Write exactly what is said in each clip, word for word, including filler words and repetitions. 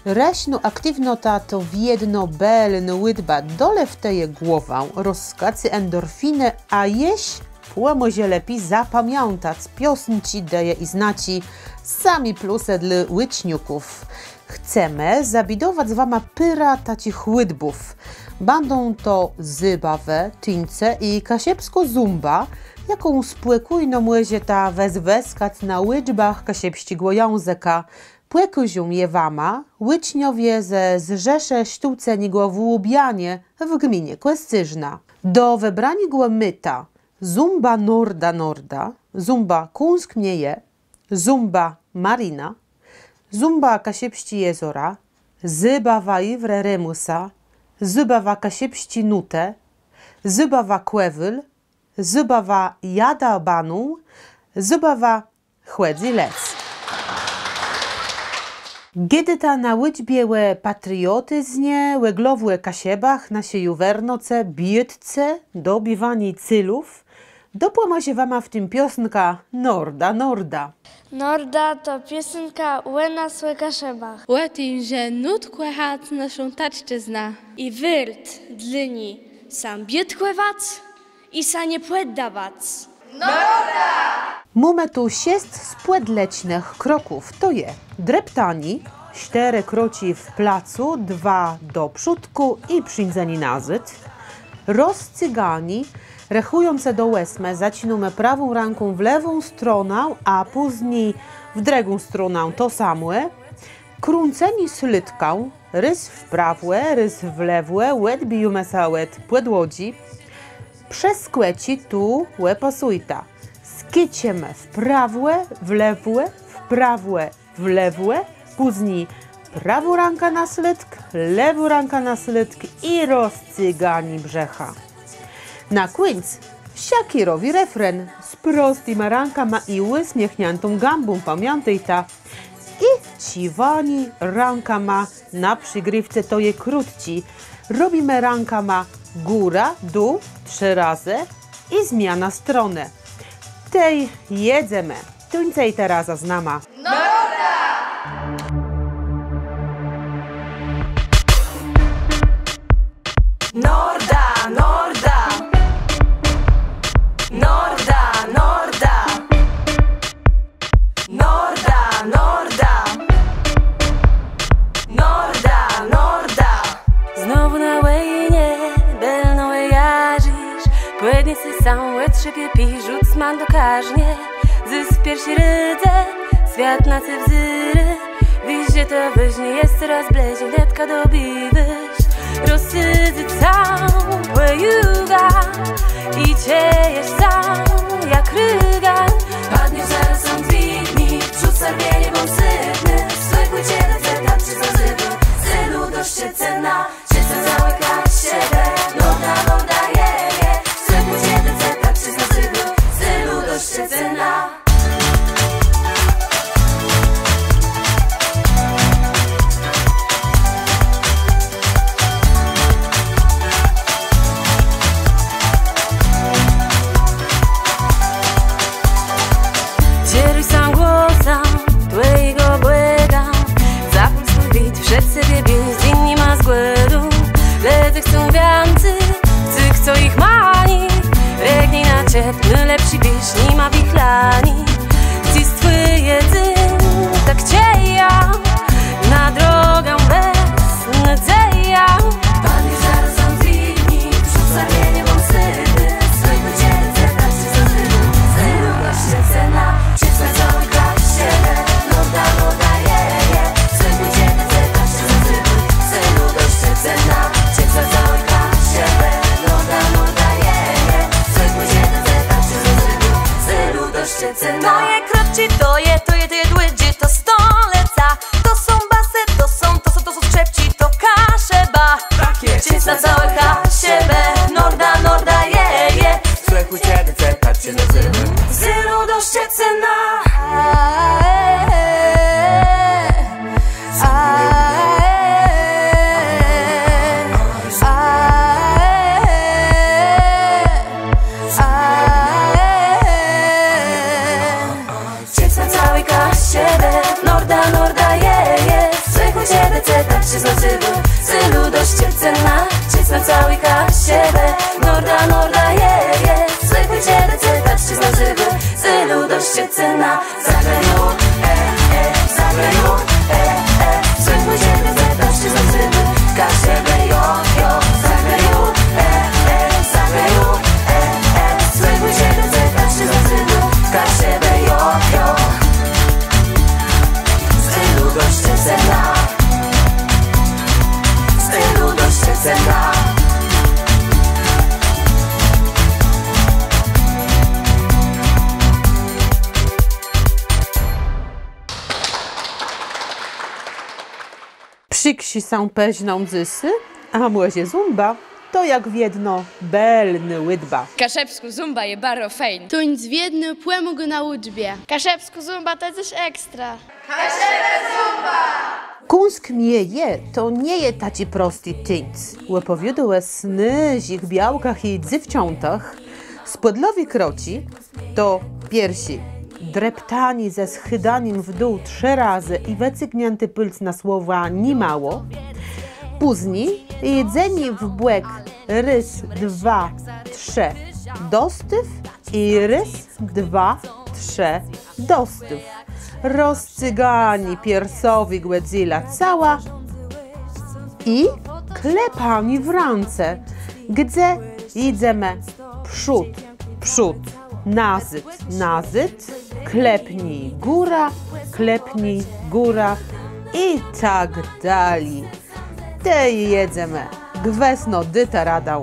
Rësznô aktiwnota to wiedno bëlnô ùdba, dolëftëje głowã, rozskacy endorfinë, a jesz pòmòże lepi zapamiãtac piosnczi, ideje i znaczi. Sami plusë dlô ùczniôków. Chcemë zabédowac wama pôrã taczich ùdbów. Bãdą to zôbawë, tuńce i kaszëbskô zumba, jaką spòkójno mòżeta wëzwëskac na ùczbach kaszëbsczégò jãzëka. Pòkôżą je wama ùczniowie ze Zrzeszë Sztôłceniégò w Łubianie w gminie Kòscérzna. Do wëbraniégò môta zumba Norda Norda, zumba Kąsk mie je, zumba Marina, zumba Kaszëbsczé jezora, zôbawa Iwrë Remùsa, zôbawa Kaszëbsczé nótë, zôbawa Kòwôl, zôbawa Jada Banù, zôbawa Chòdzy lec. Gôdôta na ùczbie ò patriotizmie, òglowò ò Kaszëbach, naszi juwernoce, biôtce, dobiwaniu célów, dopòmòże wama w tim piosnka Norda Norda. Norda to piosenka ò nas, ò Kaszëbach. Ò tim, że nót kòchac naszą tatczëznã. I wôrt dlô ni sã biôtkòwac i sã nie pòddawac. Mómë tu szesc spòdlecznëch kroków, to je dreptanié, sztërë kroczi w placu, dwa do przódkù i przińdzenié nazôd. Rozcyganié, rechùjącë do òsmë, zaczinómë prawą rãką w lewą stronã, a pózni w drëgą stronã to samò. Krãcenié slôdkã, rôz w prawò, rôz w lewò, òdbijómë sã òd pòdłodżi. Przeskòczi tu, òpasujta. Skôczemë w prawò, w lewò, w prawò, w lewò, pózni prawô rãka na slôdk, lewô rãka na slôdk i rozcyganié brzëcha. Na kùńc Shakirowi refren z prostima rãkama i ùsmiechniãtą gãbą, pamiãtôjta. I cziwanié rãkama na przëgrôwce, to je krótczi. Robimë rãkama góra, dół trzë razë i zmiana stronë. Tej jedzemë. Tuńcëjta razã z nama. Norda, Norda. Norda, Norda. Norda, Norda. Norda, Norda. Znowù na wòjnie bëlno wëjarzisz, pòdniesë sã, òtrzepie pich, rzuc man do karznie. Dzys w pierszi rédze swiat na ce wzérô. Wiész, że to wôżné je, corôz blëżi wnetka dobiwôsz. Rozsëdzy całą pòjugã i czëjesz sã jak rëgan. Padniesz zarôz, sã dwigni, przód sã rwie, nie bądz sëtny. Swòje pòczëdze tak ce zazéwô. Synu, dosc ce cëna. Czesc dlô całi Kaszëbë, Norda, Norda, je, je. Swòje pòczëdze tak ce zazéwô. Synu, dosc ce cëna. Czerëj sã głosã twòjégò Bòga, zapôl swój wid, przed sebie biôj, z jinyma z gòdu. Lëdze chcą wiãcy, chce, chto jich mani. Regnij na czep, nôlepszi biész, ni ma wichlani. Chcesz swój jedzón, tak czëj jã, na drogã bez nôdzejã. Padniesz zarôz, sã dwigni, przód sã rwie, nie bądz sëtny. Swòje pòczëdze tak ce zazéwô. Synu, dosc ce cëna. Czesc dlô całi Kaszëbë, Norda, Norda, je, je. Swòje pòczëdze tak ce zazéwô. Synu, dosc ce cëna. Czesc dlô całi Kaszëbë, Norda, Norda, je, je. Swòje pòczëdze tak ce zazéwô. Synu, dosc ce cëna. To je krótczi, to je, to je, to je dłudżi, to sto leca. To są basë, to są, to są, to są strzépczi, to Kaszëba. Tak je. Czesc dlô całi Kaszëbë, Norda, Norda, je, je. Swòje pòczëdze tak ce zazéwô. Synu, dosc ce cëna. Czesc dlô całi Kaszëbë, Norda, Norda, Sã nazywô, z ludu Szczecëna, czësto całi Kaszëbë. Nórda, nórda, je, je, słëchôjce, lecą, tak sã nazywô, z ludu Szczecëna. Zagrają, e, e, zagrają, e, e, słëchôjce, lecą, tak sã nazywô, Kaszëbë, jo, jo. Zagrają, e, e, zagrają, e, e, słëchôjce, lecą, tak sã nazywô, Kaszëbë, jo, jo. Z ludu Szczecëna. Z ludu Szczecëna. Przëkrzi sã përznã dzysô, a mòże zómba, to jak wiedno bëlnô ùdba. Kaszëbskô zómba je baro fejn. Tuńc wiedno pòmôgô na ùdbie. Kaszëbskô zómba to cos ekstra. Kùńsk mie je, to nie je taczi prosti tuńc. Òpòwiôdô ò snôżich białkach i dzéwczãtach. Spòdlowi kroczi to pierszi dreptanié ze schôdanim w dół trzë razë i wëcygniãti pôlc na słowò nimało. Pózni jidzenié w bòk rôz, dwa, trzë, dostôw i rôz, dwa, trzë, dostôw. Rozcyganié piersowégò dzéla cała i klepanié w rãce, gdze jidzemë przód, przód, nazôd, nazôd, klepnij góra, klepnij góra i tak dali. Tej jedzemë. Gwësno dôta radã.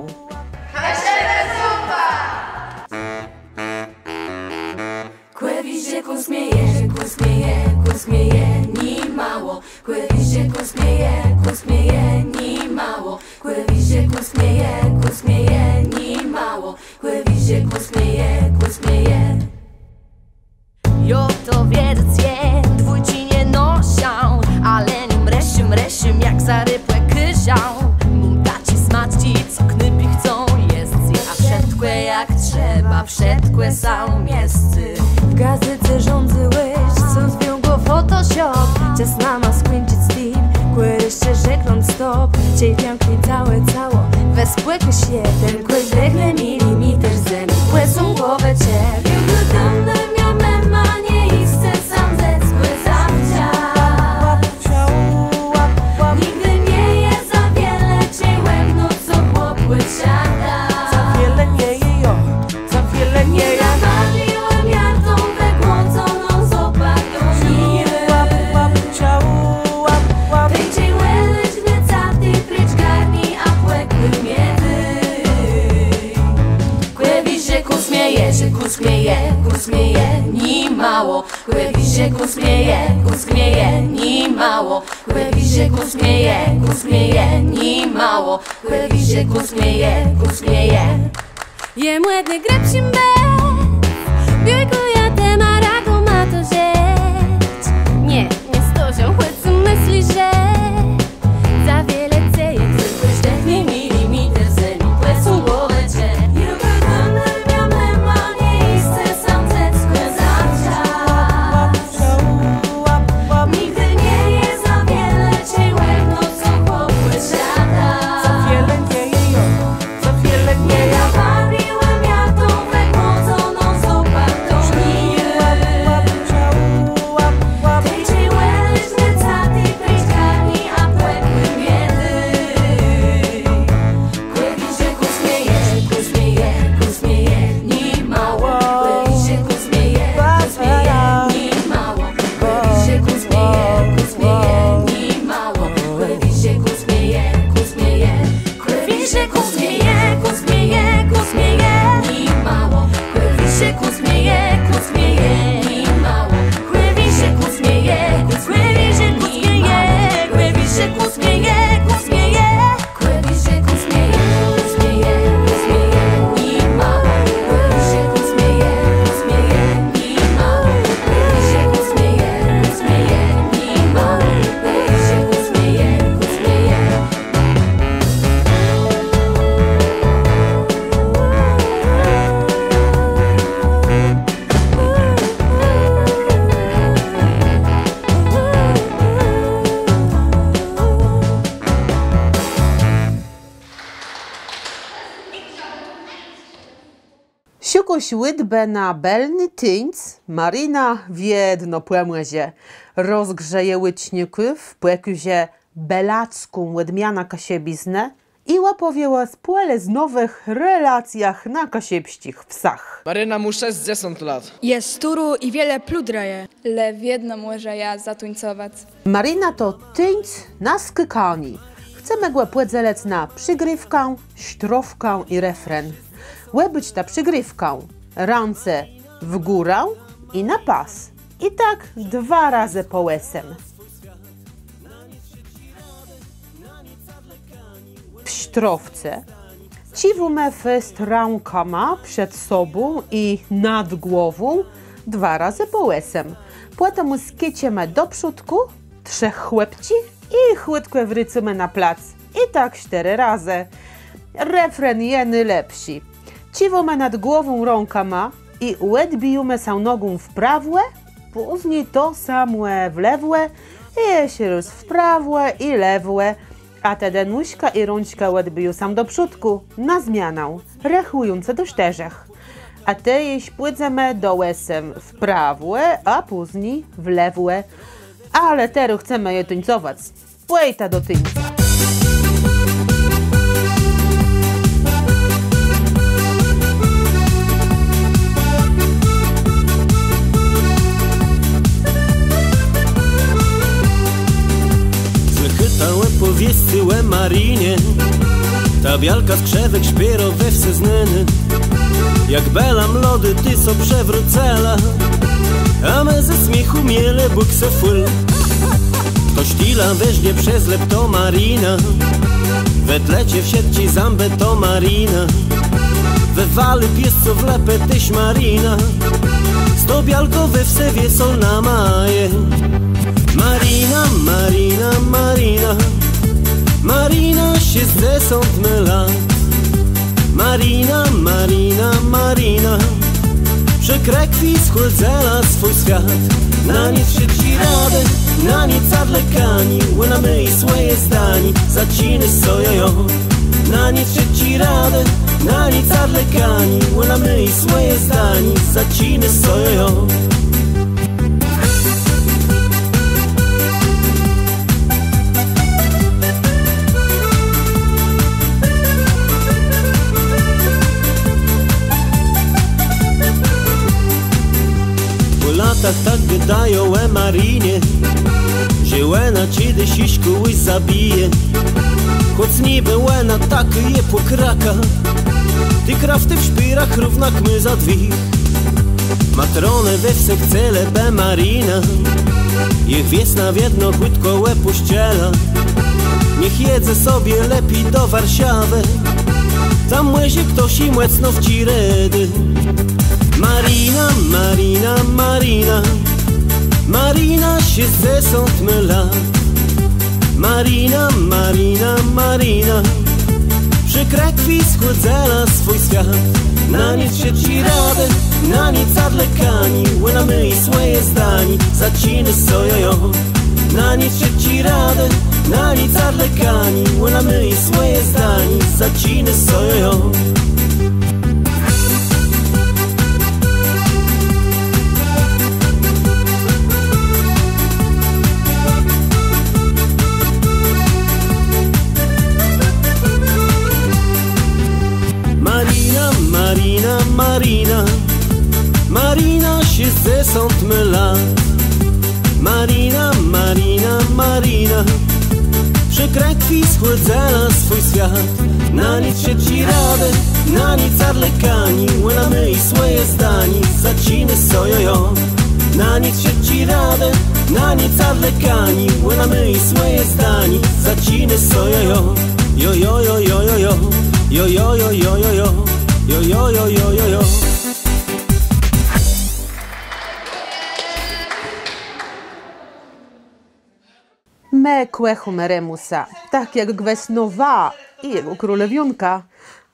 Kò wiész, że kùńsk mie je, kùńsk mie je, kùńsk mie je nimało. Kò wiész, że kùńsk mie je, kùńsk mie je nimało. Kò wiész, że kùńsk mie je, kùńsk mie je nimało. Kò wiész, że kùńsk mie je, kùńsk mie je. Jô to wiedzec je, dwójczi nie noszã, ale nim rëszã, rëszã jak zarëpłé kôrzã. Móm taczé smaczczi, co knôpi chcą jesc, a wszëtkò jak trzeba, wszëtkò sã miescy. W gazéce rządzëłeś, co zwią gò Photoshop. Czas nama skùńczëc z tim, kò rëszã rzeknąc stop. Czej piãkné całé cało wespòkôsz je, ten kò zdechnie milimeter zemi, pòsągòwô czerw. Jô gôdóm, mia mëma nie chce sã dzecka zawdzãc. Nigdë nie je za wiele, czej ò mie co chłopë gôdają. Za wiele nie je, jo, za wiele nie je. Nie zawaliłë mie tą wëgłodzoną zôpartą. Czej ò lëdżi caty precz garni, a pòkù mie dôj. Kò wiész, że kùńsk mie je, że kùńsk mie je, kùńsk mie je nimało. Kò wiész, że kùńsk mie je, kùńsk mie je nimało. Kò wiész, że kùńsk mie je, kùńsk mie je nimało. Kò wiész, że kùńsk mie je, kùńsk mie je. Jem òd nie grëbszim bez, biôjkù jô, të mô radą ma to rzec. Nié, nie stôrzã, chòc mëszlã, że za wiele cë je. Zdechnie milimeter zemi, pòsągòwô czerw. Jô gôdóm, mia mëma nie chce sã dzecka zawdzãc. Nigdë nie je za wiele, czej ò mie co chłopë gôdają. Za wiele nie je, jo, za wiele nie je. Nie zawaliłë mie tą wëgłodzoną zôpartą. Szukôsz ùdbë na bëlny tuńc? Marina wiedno pòmòże. Rozgrzeje ùczniôków, pòkôże bëlacką òdmianã kaszëbiznë i òpòwie ò spòlëznowëch relacjach na kaszëbsczich wsach. Marina mô szescdzesąt lat. Je stôrô i wiele pludrëje. Le wiedno mòże jã zatuńcowac. Marina to tuńc na skôkanié. Chcemë gò pòdzelëc na przëgrôwkã, sztrôfkã i refren. Òbôczta przëgrôwkã. Rãce w górã i na pas. I tak dwa razë pò òsem. W sztrôfce cziwómë fest rãkama przed sobą i nad głową dwa razë pò òsem. Pòtemù skôczemë do przódkù, trzë chòpczi i chùtkò wrôcómë na plac. I tak sztërë razë. Refren je nôlepszi. Cziwómë nad głową rãkama i òdbijómë sã nogą w prawò, pózni to samò w lewò, i jesz rôz w prawò i lewò. A tedë nóżka i rãczka òdbiją sã do przódkù, na zmianã, rechùjącë do sztërzech. A tej jesz pùdzemë do òsem w prawò, a pózni w lewò. Ale terô chcemë je tuńcowac. Pòjta do tuńca. Słëchôta òpòwiescë ò Marinie, ta białka z Krzëwégò, szpérô we wsë znónô. Jak bëła młodô, tej sã przewrócëła, a më ze smiéchù mielë bùksë fùl. Chto sztila weźnie przez lëp, to Marina. Wëtlecze wszëtczé zãbë, to Marina. Wëwali piesców w lëpë, téż Marina. Z tą białką we wsë wiesoło nama je. Marina, Marina, Marina. Marina, szescdzesąt mô lat. Marina, Marina, Marina. Przë krëkwi schòdzëła swój swiat. Na nic wszëtczé radë, na nic zadlëkanié, òna mô swòje zdanié, zaczinô sã jo, jo. Na nic wszëtczé radë, na nic zadlëkanié, òna mô swòje zdanié, zaczinô sã jo, jo. Pò latach tak gôdają ò Marinie, że òna czedës jesz kògòs zabije. Chòc nibë òna takô je pòkraka, tej kraftë w szpérach równak mô za dwich. Matronë we wsë chcelë, bë Marina jich wiesnã wiedno chùtkò òpùscëła. Niech jedze sobie lepi do Warszawë, tam mòże chtos ji mòcno wcëga rëdë. Marina, Marina, Marina. Marina, szescdzesąt mô lat. Marina, Marina, Marina. Przë krëkwi schòdzëła swój swiat. Na nic wszëtczé radë, na nic zadlëkanié, òna mô swòje zdanié, zaczinô sã jo, jo. Na nic wszëtczé radë, na nic zadlëkanié, òna mô swòje zdanié, zaczinô sã jo, jo. Marina, Marina, Marina. Marina, szescdzesąt mô lat. Marina, Marina, Marina. Przë krëkwi schòdzëła swój swiat. Na nic wszëtczé radë, na nic zadlëkanié, òna mô swòje zdanié, zaczinô sã jo, jo. Na nic wszëtczé radë, na nic zadlëkanié, òna mô swòje zdanié, zaczinô sã jo, jo. Jo, jo, jo, jo, jo, jo. Jo, jo, jo, jo, jo, jo. Jo, jo, jo, jo, jo, jo. Më kòchómë Remùsa, tak jak gwësno wa i jegò królewiónkã.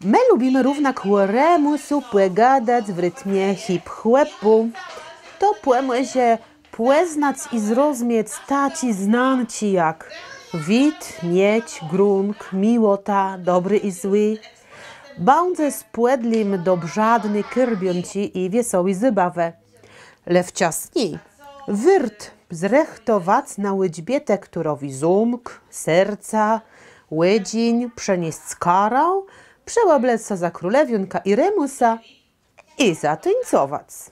Më lubimë równak ò Remùsu pògadac w ritmie hip-hòpù. To pòmòże pòznac i zrozmiec taczé znanczi jak wid, miecz, grónk, miłota, dobré i złé. bãdze spòdlim do brzadny kôrbiónczi i wiesołi zabawë. Le wczasni wôrt zrëchtowac na ùczbie tekturowi zómk, serca, òdżin, przëniesc karã, przeòblec sã za królewiónkã i Remùsa i zatuńcowac.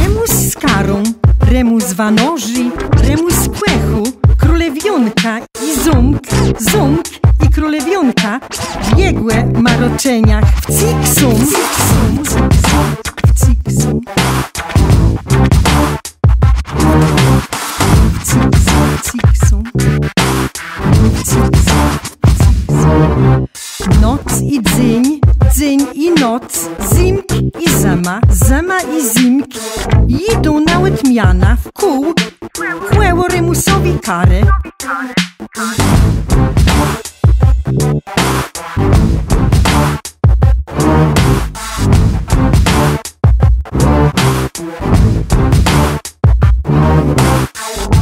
Remùs z karą, Remùs wanożi, Remùs pòchô, królewiónka i zómk, zómk i królewiónka w jegò maroczeniach. Wcyg są, wcyg są, wcyg są. Wcyg są, wcyg są. Wcyg są, wcyg są. Noc i dzéń, dzéń i noc, zymk i zëma, zëma i zymk. Jidą na òdmianã wkół kòło Remùsowi karë.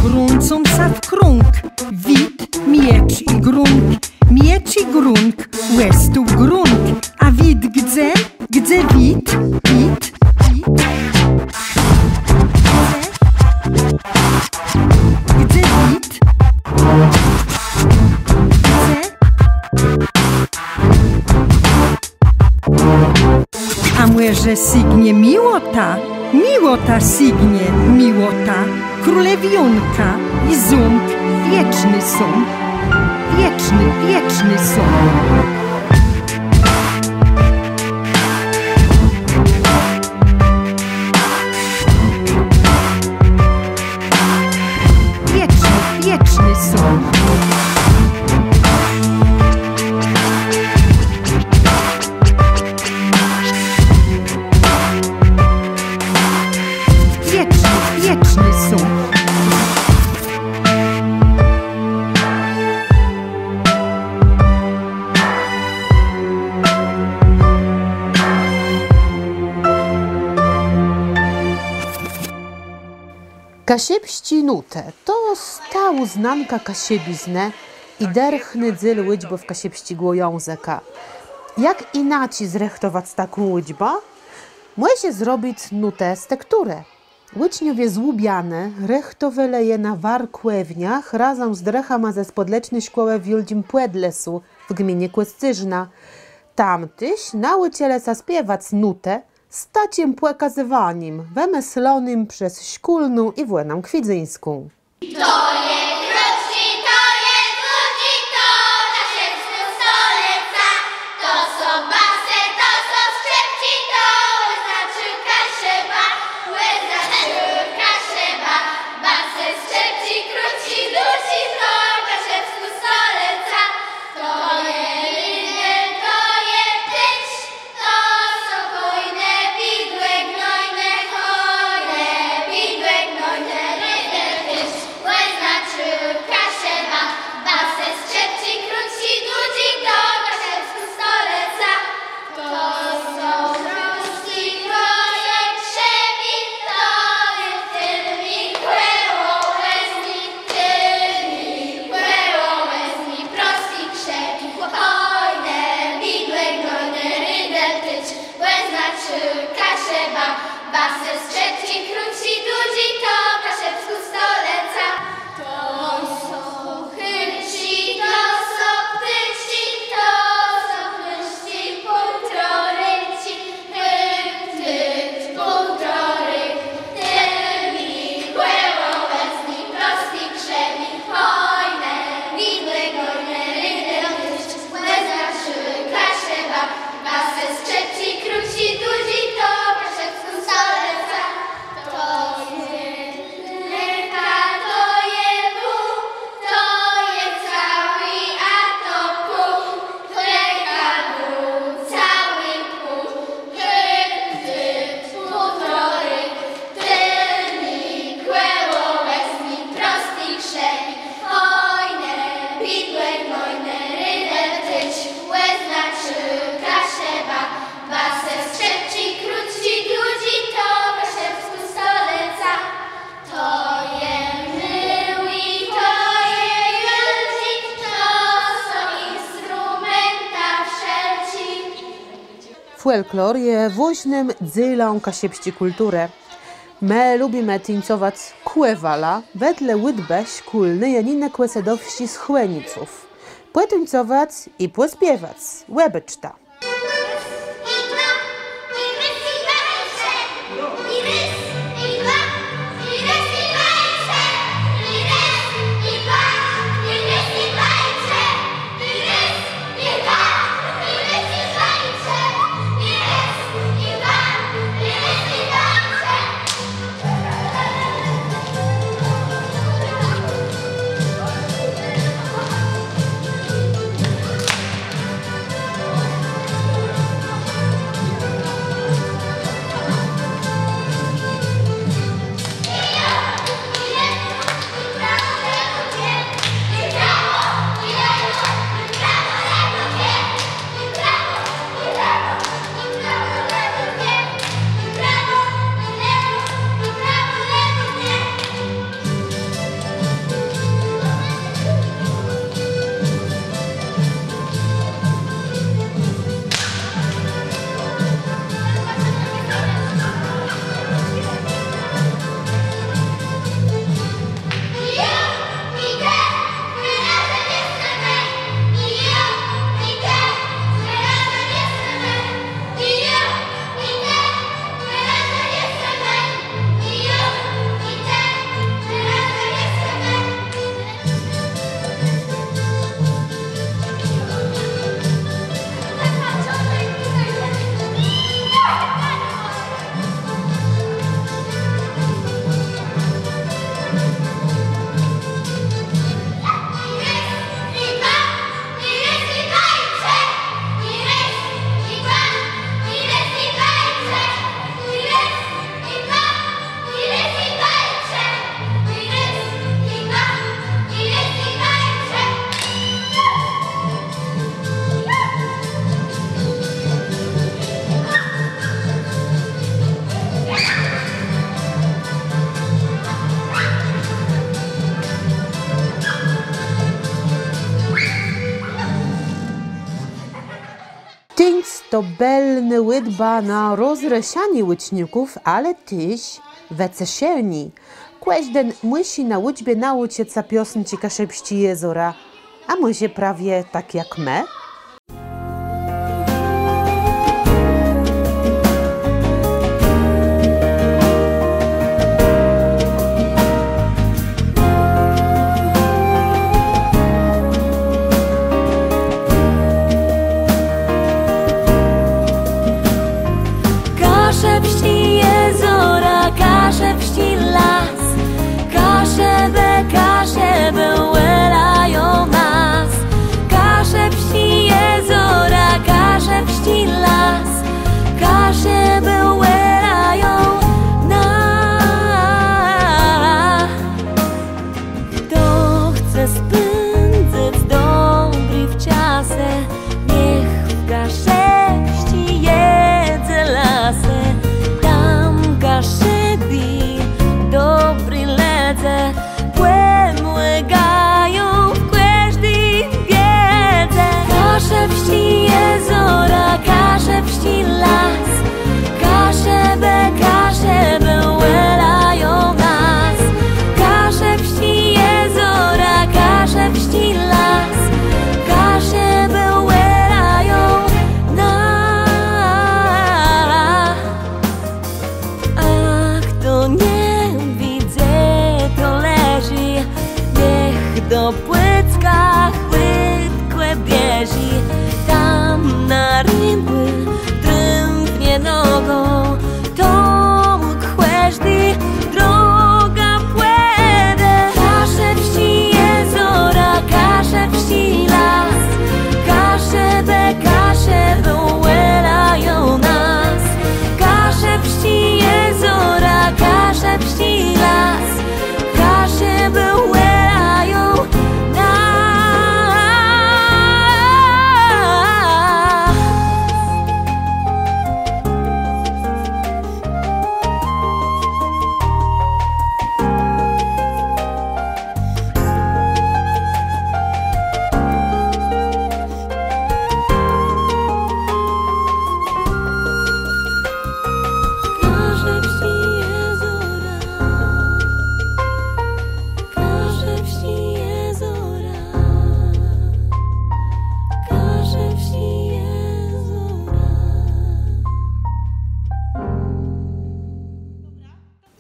Krącą sã w krąg, wid, miecz i grónk, miecz i grónk, òstôł grónk. A wid gdze? Gdze wid? Wid, wid. Gdze? Gdze wid? Gdze? A mòże sygnie miłota? Miłota sygnie, miłota. Królewiónka i zómk wieczny są. Wieczny, wieczny są. Wieczny, wieczny są. Wieczny, wieczny są. Kaszëbsczé nótë to stałô znanka kaszëbiznë i dërchny dzél ùczbów kaszëbsczégò jãzëka. Jak jinaczi zrëchtowac taką ùczbã? Mòże zrobic nótë z tekturë. Ùczniowie z Łubianë rëchtowelë je na warkòwniach razã z drëchama ze spòdleczny szkòłë w Wiôldżim Pòdlesù w gminie Kòscérzna. Tam téż naùczëlë sã spiewac nótë z taczim pòkazywanim, wëmëszlonym przez Szkólną Iwònã Kwidzyńską. To je krótczi, to je dłudżi, to kaszëbskô stolëca. To są basë, to są skrzëpczi, to òznaczi Kaszëbã, òznaczi Kaszëbã. Basë, skrzëpczi, krótczi, dłudżi, to kaszëbskô stolëca. To je lidl, to je ptisz, to są hòjnë widłë, gnojnë hòjnë widłë, gnojnë lidl, ptisz. Fòlklor je wôżnym dzélã kaszëbsczi kùlturë. Më lubimë tuńcowac kòwala wedle ùdbë szkólny Janiny Kòsedowsczi z Chòniców. Pòtuńcowac i pòspiewac. Òbôczta. Tuńc to bëlnô ùdba na rozrëszanié ùczniôków, ale téż wëceszenié. Kòżden mùszi na ùczbie naùczëc sã piosnczi Kaszëbsczé jezora. A mòże prawie tak jak më? Kaszëbsczé jezora, kaszëbsczi las, Kaszëbë, Kaszëbë wòłają nas. Kaszëbsczé jezora, kaszëbsczi las, Kaszëbë wòłają nas. Chto chce spãdzëc dobré czasë, niech w kaszëbsczé jedze lasë. Tam Kaszëbi, dobri lëdze, pòmôgają w kòżdi biedze. Kaszëbsczé jezora, kaszëbsczi las, Kaszëbë, Kaszëbë wòłają nas. Kaszëbsczé jezora, kaszëbsczi las, Kaszëbë wòłają nas. A chto nie widzy, to leżi, niech do Płocka chùtkò bieżi. Tam na rënkù drãtwią nogą, to mù kòżdi drogã pòjidze. Kaszëbsczé jezora, kaszëbsczi las, Kaszëbë, Kaszëbë wòłają nas. Kaszëbsczé jezora, kaszëbsczi las, Kaszëbë wòłają nas.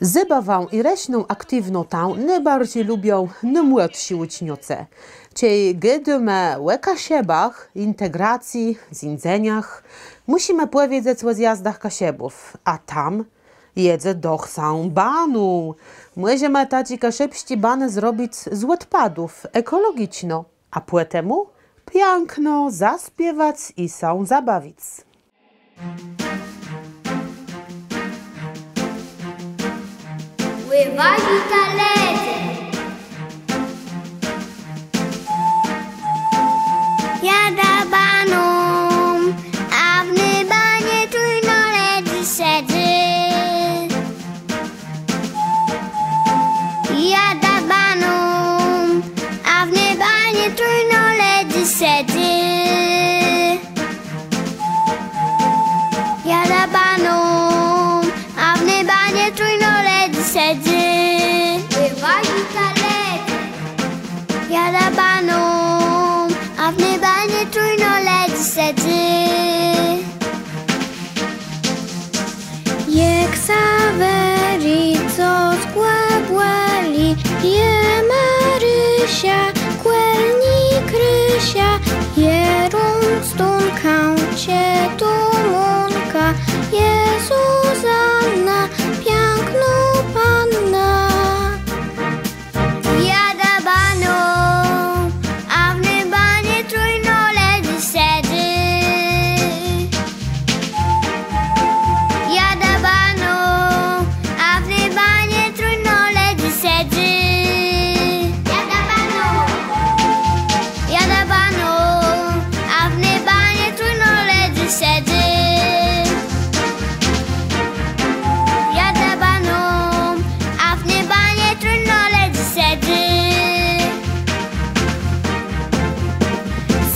Zabawã i rëszną aktiwnotã nôbarżi lubią nômłodszi ùczniôcë. Czej gôdómë ò Kaszëbach, integracji, zéńdzeniach, mùszimë pòwiedzec ò zjazdach Kaszëbów, a tam jedze doch sã baną. Mòżemë taczé kaszëbsczé banë zrobic z òdpadów, ekòlogiczno, a pòtemù piãkno zaspiewac i sã zabawic. Ùwôżôjta, lëdze! Jadã baną, a w ny banie trójno lëdzy sedzy. Jadã baną, a w ny banie trójno lëdzy sedzy. Jadã baną, a w ny banie trójno lëdzy sedzy. Ùwôżôjta, lëdze! Jadã baną, a w ny banie trójno lëdzy sedzy. Je Ksawery, co z głowë bòli, je Marysia, kòl ni Krysia, je Rungstónka, czë tu Mónka, je Zuzanna, piãknô panna. Jadã baną, a w ny banie trójno lëdzy sedzy. Jadã baną, a w ny banie trójno lëdzy sedzy. Jadã baną, jadã baną, a w ny banie trójno lëdzy sedzy. Jadã baną, a w ny banie trójno lëdzy sedzy.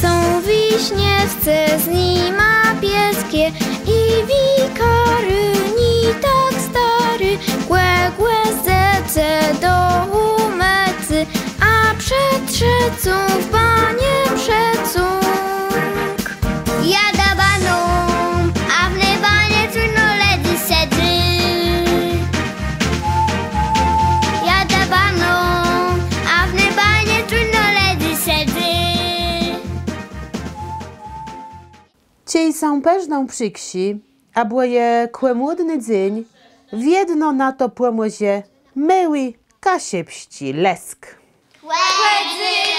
Są Wiśniewscë, z nima piesczi i wikarë ni tak stôri, kò gòzdëce do ùmëcô, a przed trzecą w banie przecąg. Jadã baną, a w ny banie trójno lëdzy sedzy. Jadã baną, a w ny banie trójno lëdzy sedzy. Czej sã përznã przikrzi, abò je kòmùdny dzéń, wiedno na to pòmòże miłi kaszëbsczi lesk. Kòmùdny